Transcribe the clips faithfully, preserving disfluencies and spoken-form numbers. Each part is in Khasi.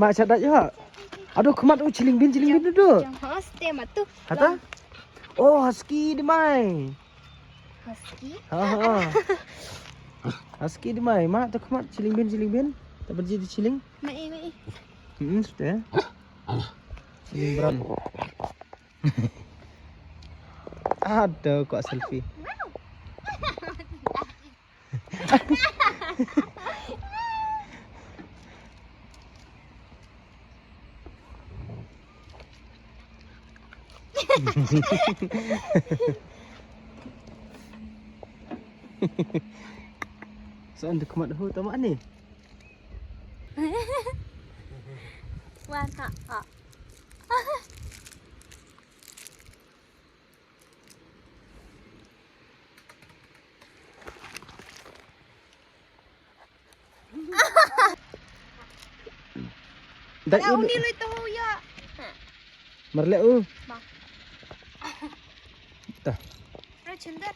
Ma cha da ya. Ado khmat u chiling bin chiling bin tu. Jam hoste matu. Hata? Oh, husky di mai. Husky? Ha ha. Husky di mai. Ma tu khmat chiling bin chiling bin. Ta berji di chiling. Mai mai. Hmm, sudah. Chiling brown. Aduh, kok selfie. Saan da khmat hu tama ni. Wan ha ha. Dai. Ya, u uni lui tu ya. Marle u. Ba. Ta. Ra chindar.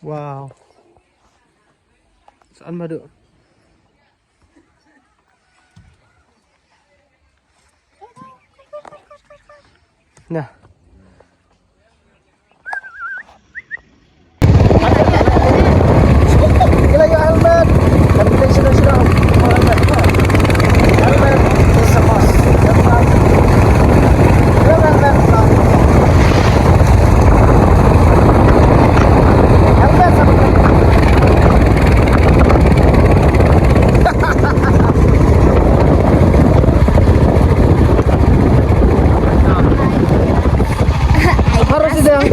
Wow. Saan madu. Nah. Gila, ya, helmet. Helmet, sini, sini. Helmet. Helmet is a must. Helmet. Helmet. Harus itu yang.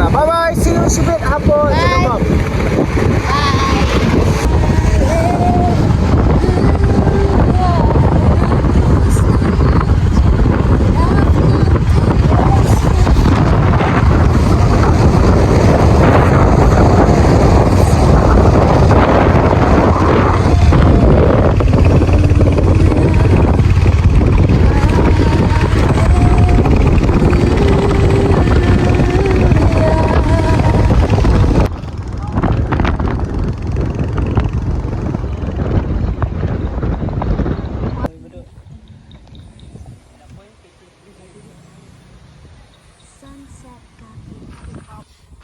Bye bye, see you, Shubit, Apple. Bye. Bye.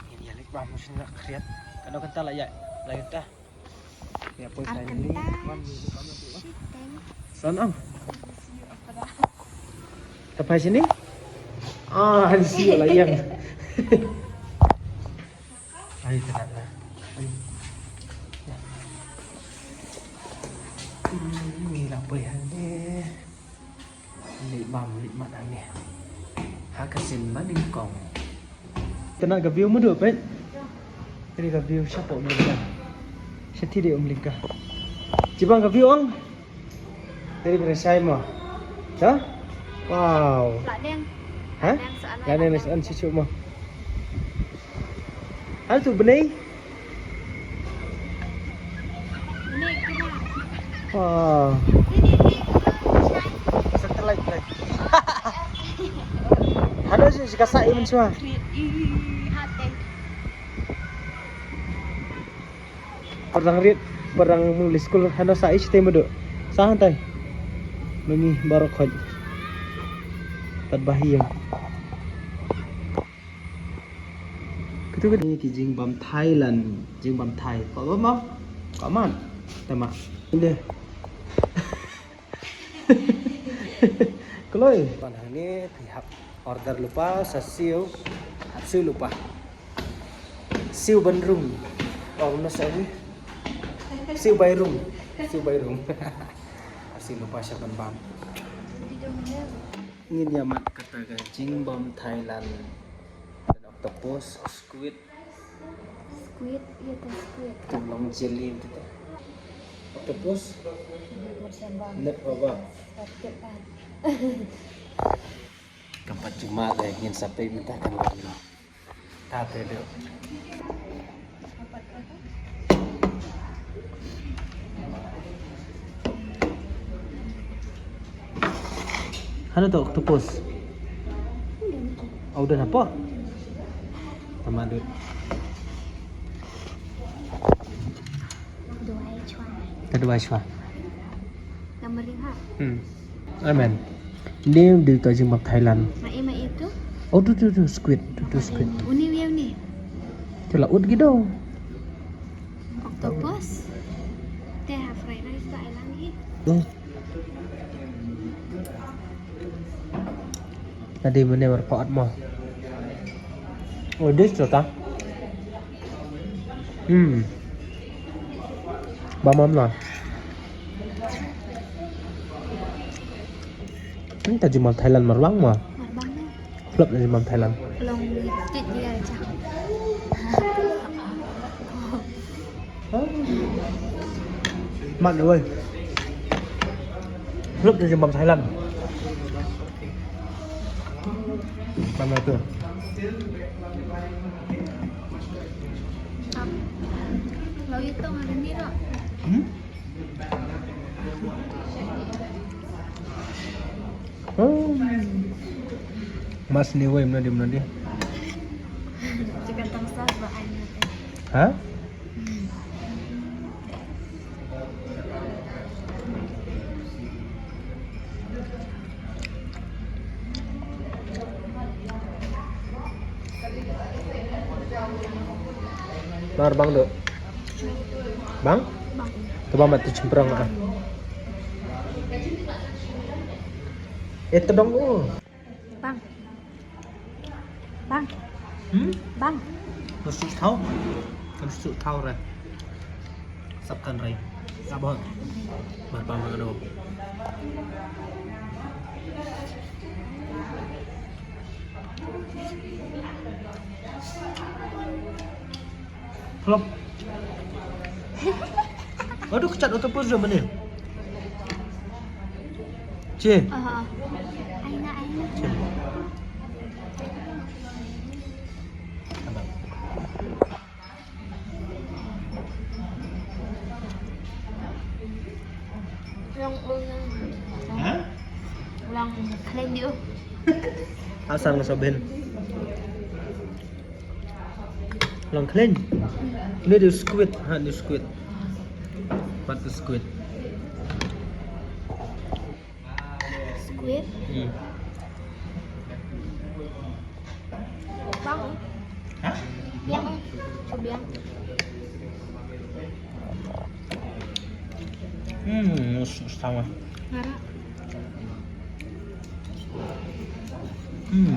Ngin ïa leit bam shen ka khriat. Ka dei kata la ïa, la ïa ta. Ïa poi. Ar kynta shiteng. San am. Ta phai sini. Ah, han si la ïa. Ai, tena na. Ai. Ni la poi han de. Leit bam leit mat hangne ha ka sien ba nyngkong. Tena ka view madu peit. Tena ka view shapoh Umlingka. Shathie de Umlingka. Shibang ka view ong. Tena ka shai mo. Ha? Wow. Lah neng. Ha? Lah neng, lah neng, lah neng shu mo. Hal tu bnei. Wah. Satellite lagi. Hano si, si ka sa i mynshuwa. Parang rit, parang muli skul hano sa i shatei madu. Sa hangtai. Mynni baroh khoit. Tad bahi ïa. Ka Ni ki jingbam Thailand, jingbam Thai. Ko bam bam. Ko man. Tama. Inde. Kloi. Pan hangne phi hap order lypa sa siew. Hap siew lypa. Siew ban rung. Ong na sa ni. Siew bai rung. Siew bai rung. Hap siew lypa sha ban bam. Ngin ïa mad kata ka jingbam Thailand. Octopus, squid. Squid, ïa ta squid. Ka long jelly tu tu. Octopus. Net baba. Kam pat jumah deh, ngin sa peit mynta kan long noh. Ta te deh. Hana to octopus. Au, don hapoh. Tama dut. Duwai chwa. Ta duwai chwa. Namar ring ha. Hmm. Amen. Ni di to jingbam Thailand. Ma e ma e tu. Oh, tu tu tu squid, tu tu squid. Uni wi uni. Tu la ut gitu. Octopus. Te ha fried rice ba ai lang hi. Oh. Tadi mene berpaat mah. Oh, dis tu ta. Hmm. Ba mam lah. Ini ta jingbam Thailand marbang mah. Marbang mah. Flop na jingbam Thailand. Long tit dia aja. Mat deh wei. Hlup deh jingbam Thailand. Bam na tu. Lau itong ada ni ro. Hmm? Oh. Mas ni wei mnadi mnadi. Chicken tong sauce ba ai mnadi. Ha? Mar bang do. Bang? Bang. Coba mati cemprang ah. Eh, tedong oh. Bang. Bang. Hmm? Bang. Nusuk tau. Nusuk tau re. Sap kan re. Sabon. Mar bang mar do. Hello. Aduh, kecat octopus dah mana? Cih. Ah, ah. Aina, aina. Cih. Abang. Long, long. Ha? Long khlaiñ dih, oh. Asal ngesobin. Long khlaiñ. Ni dih squid, ha, ni squid. What the squid? Squid? Hmm. Bang. Ha? Biang. Biang. Hmm, mus, mus tama. Ngara. Hmm.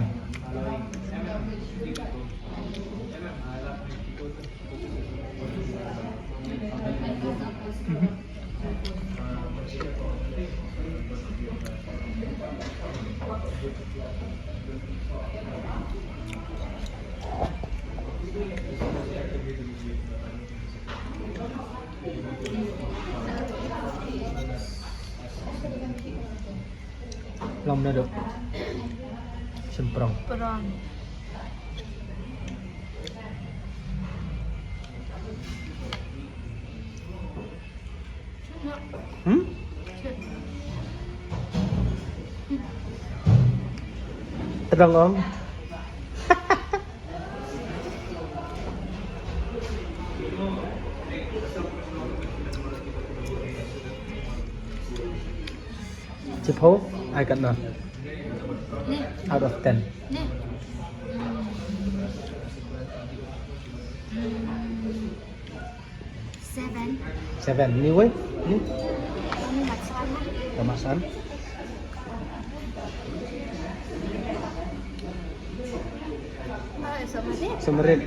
Long na dok. Semprong. Prong. Hmm? Terang ong. Chipho, I got none. Ni. Out of ten. Ni. Seven. Ni wei? Ni? Ka Masan. Samarit.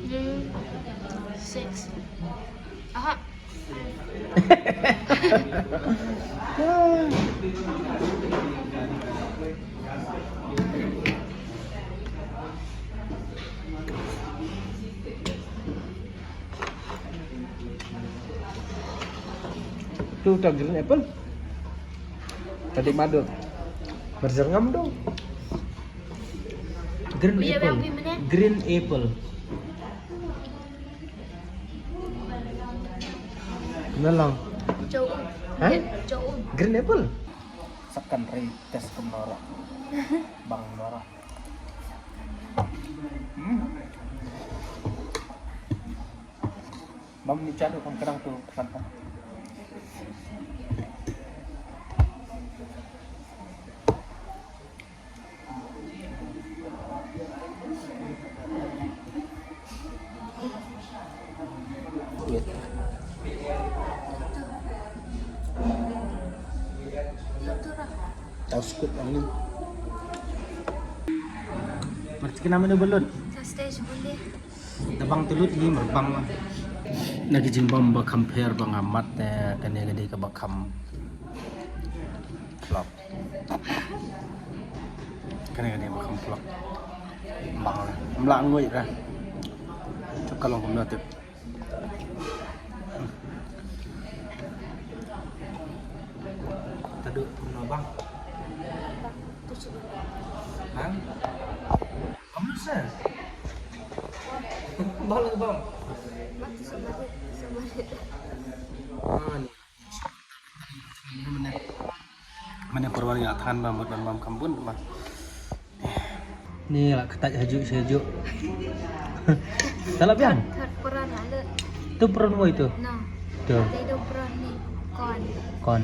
Hmm. Six. Aha. Tu tak green apple. Tadi madu. Berjerngam dong. Green apple. Green apple. Nalang. Jauh. Hah? Jauh. Green apple. Sakan ri tes kemnora. Bang nora. Hmm. Mam ni chadu kam kadang tu pesan kam. Wait. Tahu scoop yang ni. Mereka nama ni belum? Stage boleh. Da bang tu lut hi, merbang. Na ki jingbam ba kham pher ba nga mat, eh, kane ka dei kaba kham flop. Kane ka dei ba kham flop. Bang la. Mla ngui ra. Chop ka long kumno tip. Tadu kumno bang. Bang. Kamu sir. Bang, bang. Ah, ni. Mane, mane perwali nga than ba mut ban bam kambun ba. Ni la ketat hajuk sejuk. Salah biang. Third peran lah le. Tu peran woi tu. No. Tu. Ada tu peran ni. Kon. Kon.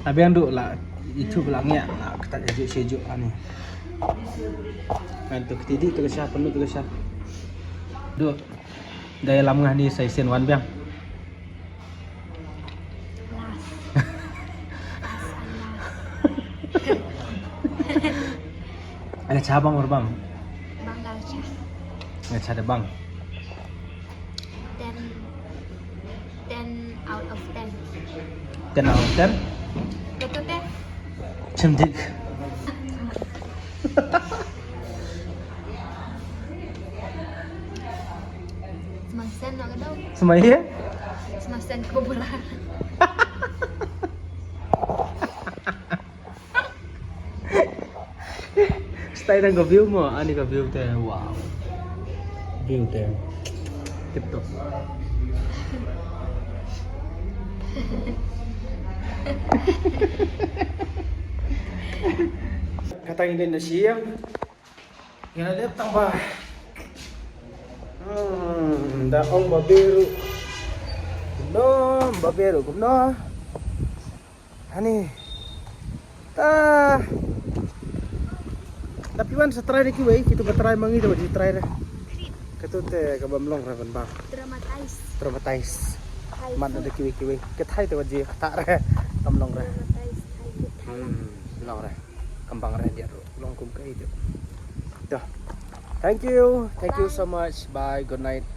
Abiang duk la itu la ngiak la ketat sejuk sejuk ani. Kan tu ketidi tu kesha, penuh tu kesha. Duk gaya lam ngah ni sai sen wan biang. Ada cha bang or bang? Bang gal cha. Ada cha ada bang. Ten, ten out of ten. Ten out of ten? Betul ten? Cantik. Semaisen nak kedau. Semaya? Semaisen kuburan. Style dan ka view mo, ani ka view te, wow. View te. Tip top. Kata ini na siang. Ngin ïa dep tang ba. Hmm, da ong ba biru. Kumno, ba biru kumno. Hani. Ta. Da phi wan sa try da kiwei, kitu ba try ma ngi, da ba ju try re. Katu te kaba ym long re ban bang. Traumatize. Traumatize. Mat na da kiwei kiwei. Ka thai te ba ju kata re. Kam long re. Traumatize. Hmm, long re. Kam bang re dia tu. Long kum ka itu. Dah. Thank you. Thank you so much. Bye. Good night.